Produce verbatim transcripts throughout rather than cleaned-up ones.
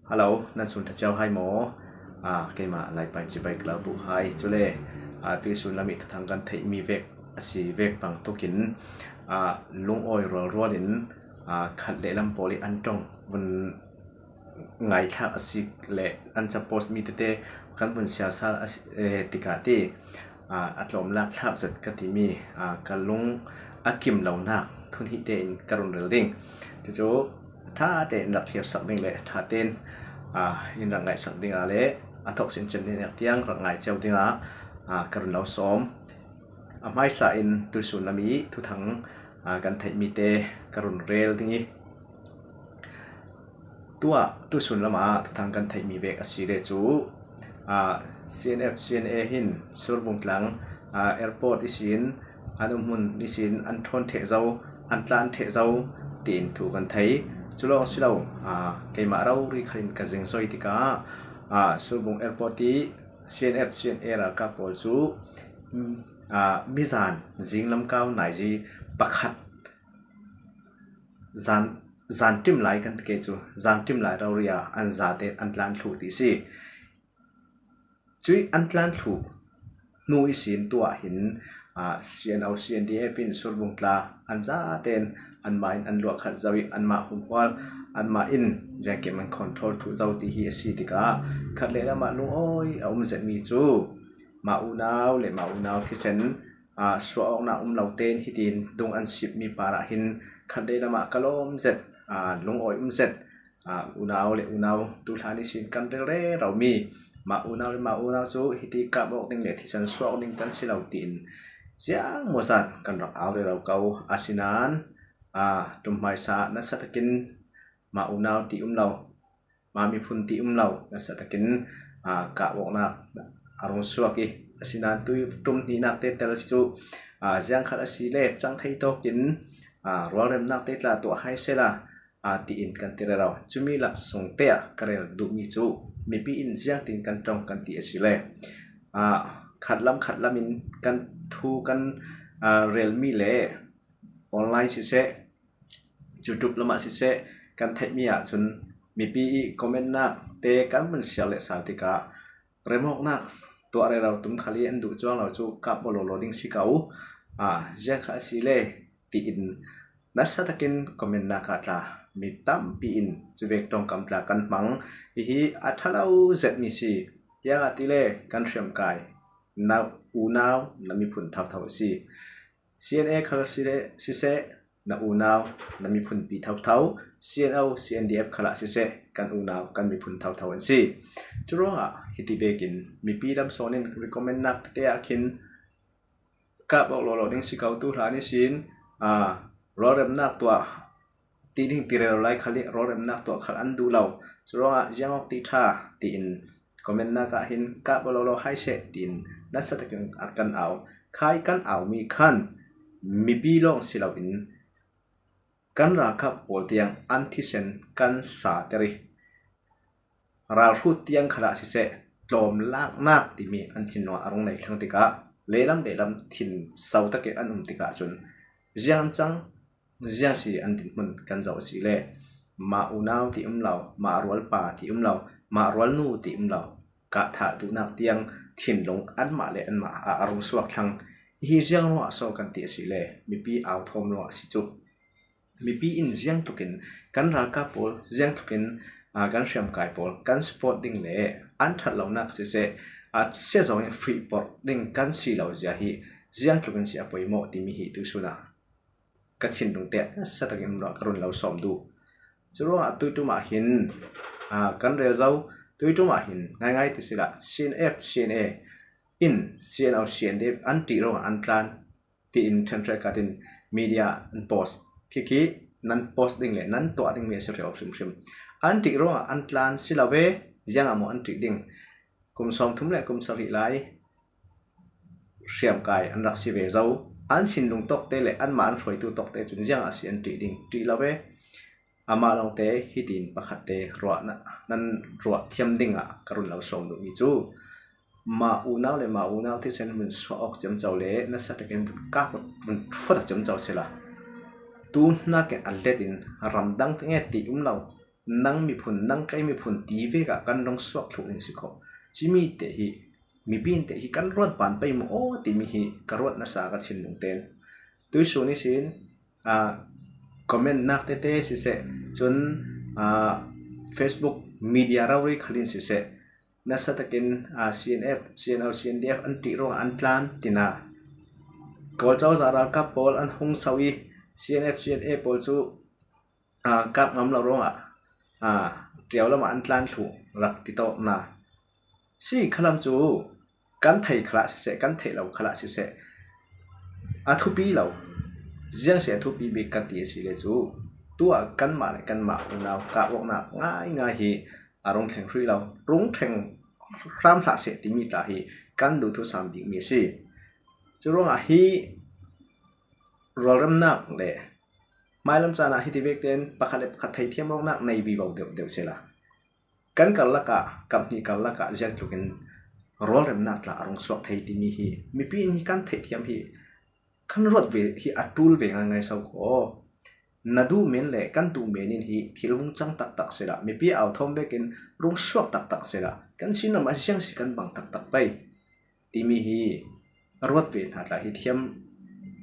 Hello, nan sun tha ciau hai maw? A, keimah Laipai Cibai ka lo buh hai. Cule, a, tuisun lam ih thuthang kan theih mi vek a si vek bang tukin, a, lungawi rualrual in, a, khat lehlam pawl ih an ṭong vun ngaithlak a si le an support mi tete kan vun sialsal a si, eh, tikah ti, a, a tlawmlak thlak zet ka timi, a, ka lung a kim lonak thunhihte in ka run rel ding. Cucu ṭha tein rak thliarsak ding le ṭha tein, a, in rak ngaihsak dingah le a thawk sincem dingnak tiang rak ngai cio dingah, a, ka run lo sawm. A hmaisa in tuisun lam ih thuthang, a, kan theih mite ka run rel ding ih, tuah tuisun lamah thuthang kan theih mi vek a si le cu, a, C N F, C N A hin Surbung tlang, a, airport ihsin an umhmun ihsin an ṭhawn ṭheh zo, an tlan ṭheh zo tiin thu kan thei. Cu lawng si lo, a, keimah rori khat in ka zingzoi tikah, a, Surbung airport ih C N F, C N A ralkap pawl cu, mm, a, mizan zinglam kau nazi pakhat zan, zan ṭim lai kan ti ke cu, zan ṭim lai rori ah an zate an tlan thluh ti si. Cuih an tlan thluh hnu ihsin tuah hin, a, C N O, C N D F in Surbung tla an zaten anmah in an luah khat zo ih anmah humhual anmah in ziangkim an control thluh zo ti hi a si tikah khat lehlam ah lungawi a um zetmi cu mah unau le mah unau thisen, a, suah awknak um lo tein hitin dung an sipmi parah hin khat lehlam ah ka lawm zet, a, lungawi um zet, a, unau le unau tuhlan ihsin kan rel reromi mah unau le mah unau cu hiti kap awk ding le thisen suah awk ding kan si lo tiin ziang mawzat kan rak au rero ko. Asinain, a, ṭum hmaisa ah nasa takin mah unau ti um lo, mah miphun ti um lo nasa takin, a, kap awknak a rung suak ih, asinain tui ṭum hnihnak te tel cu, a, ziangkhat a si le cang thei tawkin, a, rualremnak te tla tuah hai sehla, a, tiin kan ti rero. Cumi laksawng te ah ka rel duhmi cu mipi in ziangtin kan ṭong kan ti a si le, a, khatlam khatlam in kan thu kan, a, relmi le online siseh, YouTube lamah siseh, kan theihmi ahcun mipi ih commentnak te kan vun siar le sal tikah remawknak tuah rero tum khal ih an duh cuang lo cu kap aw lawlaw ding si ko. A, ziangkhat a si le tiin nasa takin commentnak ah tla mi tampi in cuvek ṭongkam tla kan hmang. Hihi a ṭha lo zetmi si. Ziangahtile kan hriamkai na unau na miphun thotho a si. C N A khal siseh, na unau na miphunpi thotho, C N O, C N D F khalah siseh, kan unau kan miphun thotho an si. Curuangah hiti vekin mipi lam sawn in recommendnak tete ah khin kap awk lawlaw ding si ko. Tuhlan ihsin, a, rualremnak tuah ti ding ti rero lai khal ih rualremnak tuah khal an duh lo. Curuangah ziang awk ti ṭha tiin commentnak ah hin kap aw lawlaw hai seh tiin nasa takin a kan au. Khai kan aumi khan mipi lawng si loin kan ralkap pawl tiang an thisen kan sater ih ralhrut tiang khalah siseh tlawmlaknak timi an thinlung ah a rung nei thlang tikah lehlam lehlam thin so takin an um tikah cun ziang an cang, ziang si an dinhmun kan zoh a si le mah unau ti um lo, mah rualpa ti um lo, mah rualnu ti um lo, kah thah duhnak tiang thinlung anmah le anmah ah a rung suak thlang. Hi ziang ruangah so kan ti a si le mipi au thawm ruangah a si cu. Mipi in ziangtlukin kan ralkap pawl, ziangtlukin, aa, kan hriamkai pawl kan support ding le an ṭhat lonak siseh, a sia zong in free port ding kan si lo zia hi ziangtlukin si a poimawh timi hi tuisun ah ka thinlung te nasa takin um ruah ka run lo sawm duh. Curuangah tuiṭum ah hin, aa, kan rel zo, tuiṭum ah hin ngaingai ti sila C N F, C N A in C N O, C N D F an ṭih ruangah an tlan tiin ṭhen hriat katin media an post. Khikhi nan post ding le nan tuah dingmi a si hrih awk hrimhrim. An ṭih ruangah an tlan si lo ve, ziangah maw an ṭih ding? Kum sawmthum le kum sarih lai hriamkai an rak si ve zo. An thinlung tawkte le anmah an hruaitu tawkte cun ziangah a si an ṭih ding? Ṭih lo ve. Amah lawngte hitin pakhatte ruah na, nan ruah thiam dingah ka run lo sawm duhmi cu mah unau le mah unau thisen vun suah awk ciamco le nasa takin vun kak vun ṭhuat awk ciamco sila. Tu hnakin a let in ramdang nge ti um lo. nang miphun, nang kei miphun ti vek ah kan rung suak thluh ding si kho. Cimi te hi, mipi in te hi kan ruat ban pei maw aw timi hi ka ruat nasa ka thinlung ten. Tuisun ihsin, aa, comment nak tete siseh, cun, aa, Facebook media rori khalin siseh, nasa takin, aa, C N F, C N O, C N D F an ṭih ruangah an tlan tina. Kawlco za ralkap pawl an hung so i C N F, C N A pawl cu, aa, kap ngam lo ruangah, aa, ṭio lamah an tlan thluh rak ti tawkna. Si khalam cu kan thei khalah siseh, kan theih lo khalah siseh, a thupi lo. Ziang si a thupi bik kan ti a si le cu, tuah kanmah le kanmah unau kah awknak ngaingai hi a rung thleng hrih lo, rung thleng hram hlah seh timi tla hi kan duhthusam bikmi a si. Curuangah hi rualremnak le hmailam caan ah hiti vek tein pakhat le pakhat theithiam awknak nei vivo deuh deuh sehla, kan karlak ah, kap hnih karlak ah ziangtlukin rualremnak tla a rung suak thei timi hi mipi in hi kan theihthiam hi kan ruat ve hi a ṭul ve ngaingai so kho. Na duh men le kan duh men in hi thil vung cang taktak sehla, mipi au thawm vekin rung suak taktak sehla, kan sinlam ah ziang si kan bang taktak pei timi hi a ruat ve hna tla hi thiam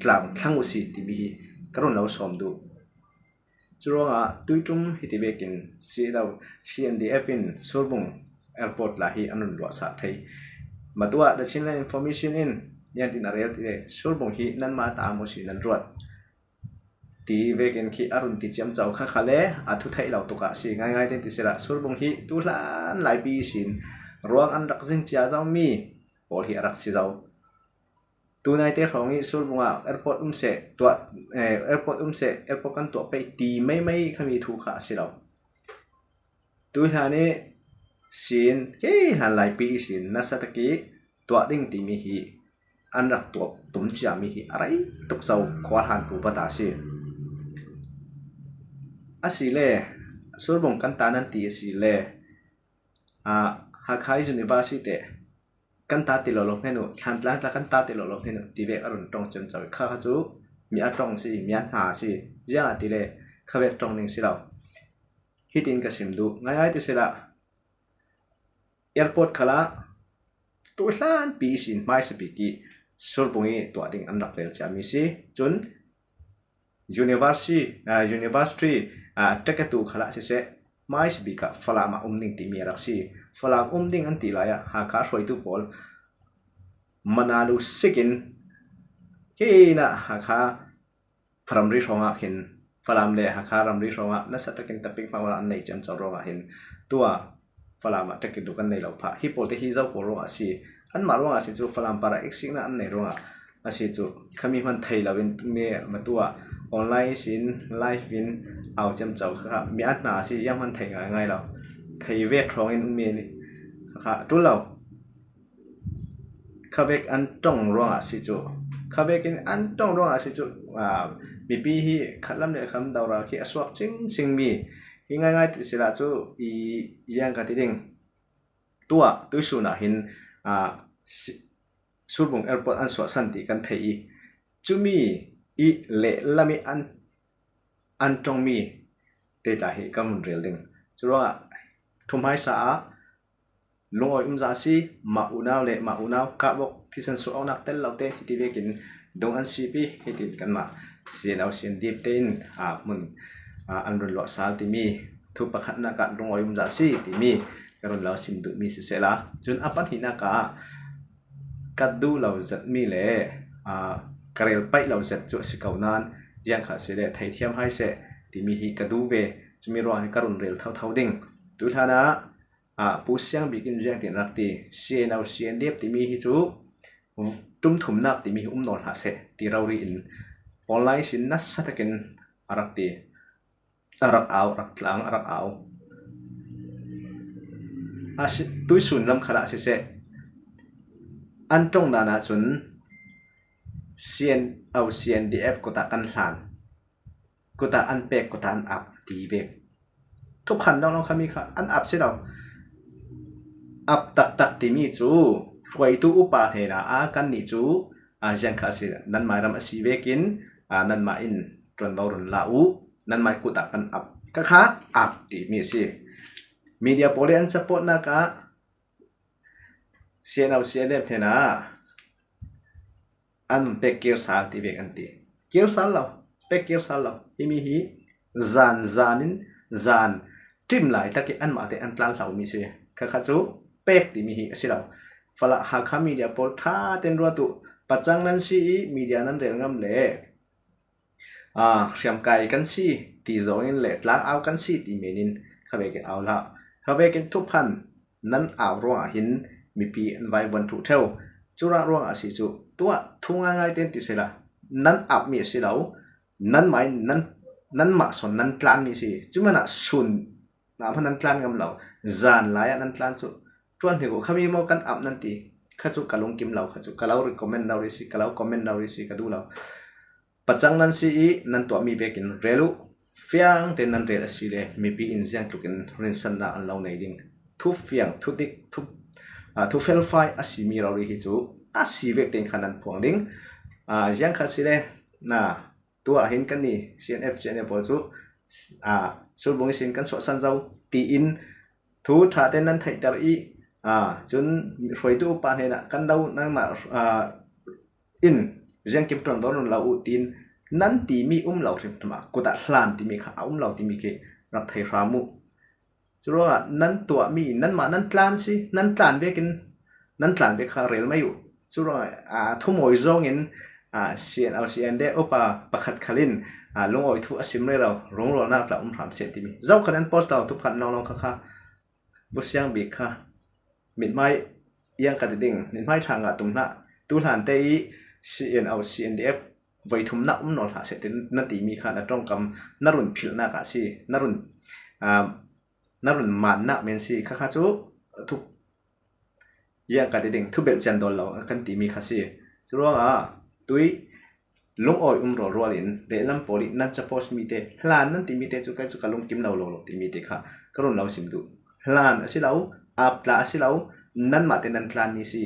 tlang thlang uh si timi hi ka run lo sawm duh. Curuangah tuiṭum hiti vekin C N D F in Surbung airport tla hi an run luahsah thei. Matuah The Chinland Information in niantin a rel ti le, Surbung hi nanmah ta maw si nan ruat ti vekin khi a run ti ciamco kha kha le a thu theih lo tuk ah si ngaingai tein ti sehla, Surbung hi tuhlan laipi ihsin ruang an rak zing cia zomi pawl hi a rak si zo. Tunaite hrawng i Surbung ah airport um seh, tuah, eh, airport um seh, airport kan tuah pei ti meimei khami thu kha a si lo. Tuihlan i sin, khi hlan laipi ihsin nasa tak i tuah ding timi hi an rak tuah tum ciami hi a rei tuk zo khualhan pupa ta a si. A si le, Surbung kan ta nan ti a si le, ah, Hakha University te kan ta ti lo lo hmenu, Thantlang tla kan ta ti lo lo hmenu ti vek a run ṭong ciamco i kha kha cu mi a ṭong si, mi a hna si, ziangahtile khavek ṭong ding si lo. Hitin ka sim duh ngaingai ti sehla, airport khalah tuhlanpi ihsin hmaisa bik i Surbung i tuah ding an rak rel ciami si. Cun university, ah, university, ah, ṭekatu khalah siseh, hmaisa bik ah Falam ah um ding timi a rak si. Falam um ding an ti lai ah Hakha hruaitu pawl manalu sikin, hinah Hakha ramri hrawngah khin, Falam le Hakha ramri hrawngah nasa takin taping hmangmang an nei ciamco ruangah hin, tua Falam ah ṭekatu kan nei lo phah. Hi pawlte hi zo pawl ruangah a si. Anmah ruangah a si cu Falam parah eksiknak an nei ruangah a si cu. Khami hman thei loin mi matuah online sin live in au ciamco kha, kha mi a hna a si, ziang hman thei ngaingai lo. Thei vek hrawngin um mi kha, kha ṭul lo. Khavek an ṭong ruangah a si cu. Khavek in an ṭong ruangah a si cu. Aa, mipi hi khatlam le khatlam doral khi a suak cingcing mi hi ngaingai ti sila cu i ziang ka ti ding. Tuah tuisun ah hin, aa, si-, Surbung Airport an suahsan ti kan thei i, cumi i lehlam i an, an ṭongmi te tla hi kan vun rel ding. Curuangah thuhmaisa ah lungawi umza a si, mah unau le mah unau kahbawk thisen suah awknak tel lo te hiti vekin dong an sipi hitin kanmah C N O C N D F tein, aa, hmun, aa, an run luah sal timi thu pakhatnak ah lungawi umza a si timi ka run lo sim duhmi sisehla, cun a pahnihnak ah ka duh lo zetmi le, aa, ka rel paih lo zet cu a si ko nain, ziang kha si le theithiam hai seh timi hi ka duh ve. Cumi ruang hi ka run rel thotho ding. Tuihlan ah, aa, Pu Siang Bik in ziangtin rak ti, C N O C N D F timi hi cu ṭumthumnak timi hi um nawn hlah seh ti rori in online sin nasa takin a rak ti. A rak au, a rak tlang, a rak au. A si, tuisun lam khalah siseh, an ṭong dan ahcun C N O C N D F kut ah kan hlan, kut ah an pek, kut ah an ap ti ve. Thuphan lawnglawng khami kha an ap si lo. Ap taktak timi cu hruaitu upa hnenah a kannih cu, aa, ziang kha a si, nanmah ram a si vekin, aa, nanmah in ṭuanvo run la u. Nanmah kutah kan ap. Kha kha ap timi si. Media pawl i an support nak ah C N R, C N F hnenah an pek kir sal ti vek an ti. Kir sal lo, pek kir sal lo. Himi hi zan, zan in, zan ṭim laitak i anmahte an tlan hlau mi si. Kha kha chu pek timi hi a si lo. Falah Hakha media pawl ṭha ten ruat uh, pacang nan si i media nan rel ngam le, a, hriamkai kan si ti zawngin le tlang au kan si ti menin kha vekin au hlah. Kha vekin thuphan nan au ruangah hin mipi an vai vuan thuh theu. Cu ruangah si cu tuah thu ngaingai ten ti sela, nan ap mi a si lo, nanmah in nan, nanmah sawn nan tlan mi si. Cu manah sun ah hman nan tlan ngam lo, zan lai ah nan tlan cu tuan hnik uh, khami maw kan ap nan ti. Kha cu ka lungkim lo, kha cu ka lo recommend lo rih si, ka lo comment lo rih si, ka duh lo. Pacang nan si i nan tuahmi vekin rel uh. Fiang tein nan rel a si le mipi in ziangtlukin rinsannak an lo nei ding. Thu fiang, thu dik, thu, aa, thu felfai a simi rori hi cu a si vek tein kha nan phuang ding. Aa, ziang kha si le, na, tuah hin kan ni C N F, C N F pawl cu, aa, sulbung ihsin kan suahsan zo tiin thu ṭha tein nan theihter i, aa, cun hruaitu upa hnenah kan lo nangmah, aa, in ziangkim ṭuan dawr nun lo uh tiin nan timi um lo hrimhrim ah, kutah hlan timi kha a um lo timi khi rak thei hram uh. Curuangah nan tuahmi, nanmah nan tlan si, nan tlan vekin, nan tlan vek kha rel mai uh. Curuangah, aa, thumawi zawngin, aa, C N R, C N D F upa pakhat khal in, aa, lungawi thu a sim rero, rungrawlnak tla um hram seh timi. Zokhal an post lo, thuphan lawnglawng kha kha. Busiang bik kha mithmai iang ka ti ding, mithmai ṭha ngah tum hlah, tu hlan te i C N R, C N D F voi thumnak um nawl hlah seh ti na timi kha na ṭongkam na run philhnak ah si, na run, aa, na run mannak men si, kha kha cu thu iang ka ti ding, thu belh cian dawl lo kan timi kha si. Curuangah tui lungawi um rualrual in dehlam pawl i nan support mite, hlan nan timi te cu kei cu ka lungkim lo lo lo timi te kha ka run lo sim duh. Hlan a si lo, ap tla a si lo, nanmah te nan tlan mi si.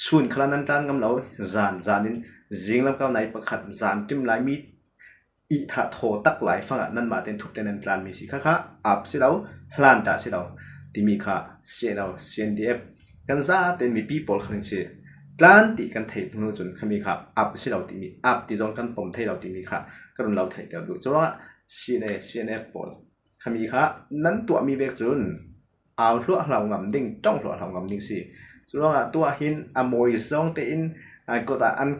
Sun khala nan tlan ngam lo, zan, zan in zinglam kau nai pakhat, zan ṭim lai mi i thah thaw tak lai fangah nanmah tein thupte nan tlan mi si. Kha kha ap si lo, hlan ta si lo timi kha C N R, C N D F kan zate mipi pawl khan si. Tlan ti kan thei hnu cun khami kha ap si lo timi, ap ti zong kan pom thei lo timi kha ka run lo theihter duh. Curuangah C N A, C N F pawl khami kha nan tuahmi vek cun au hluah hlau ngam ding, ṭong hluah hlau ngam ding si. Curuangah tuah hin a mawi zawng tein, aa, kawtah an,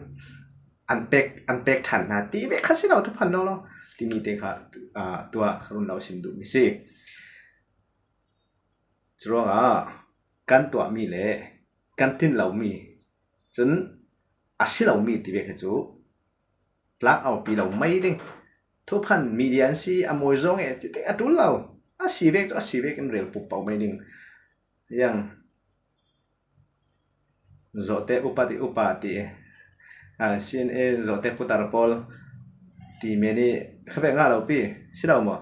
an pek, an pek ṭhan hna ti ve kha si lo, thuphan lo lo timi te kha, aa, tuah ka run lo sim duhmi si. Curuangah kan tuahmi le kan tin lomi cun a si lomi ti ve kha cu tlak aupi lo mai ding. Thuphan media an si a mawi zawng e ti a ṭul lo. A si vek cu a si vek in rel pup pau mai ding. Yang zawte upa ti upa ti, aa, C N A zawte putar pawl ti men i kha ve nga lo pi si lo maw?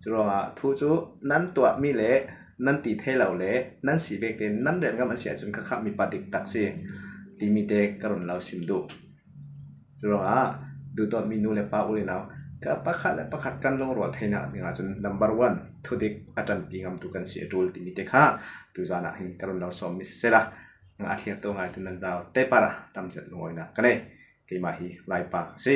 Curuangah thu cu nan tuahmi le nan ti thei lo le nan si vek tein nan rel ngam a si ahcun kha kha mipa dik tak si timi te ka run lo sim duh. Curuangah duhdawtmi nu le pa, u le nau, ka pakhat le pakhat kan lungrual theinak dingah cun number one, thudik a ṭanpi ngamtu kan si a ṭul timi te kha tuzan ah hin ka run lo sawm mi sisela, a thlirtu ngaitu nan zau te par ah tam zet lungawinak ka nei. Keimah hi Laipa ka si.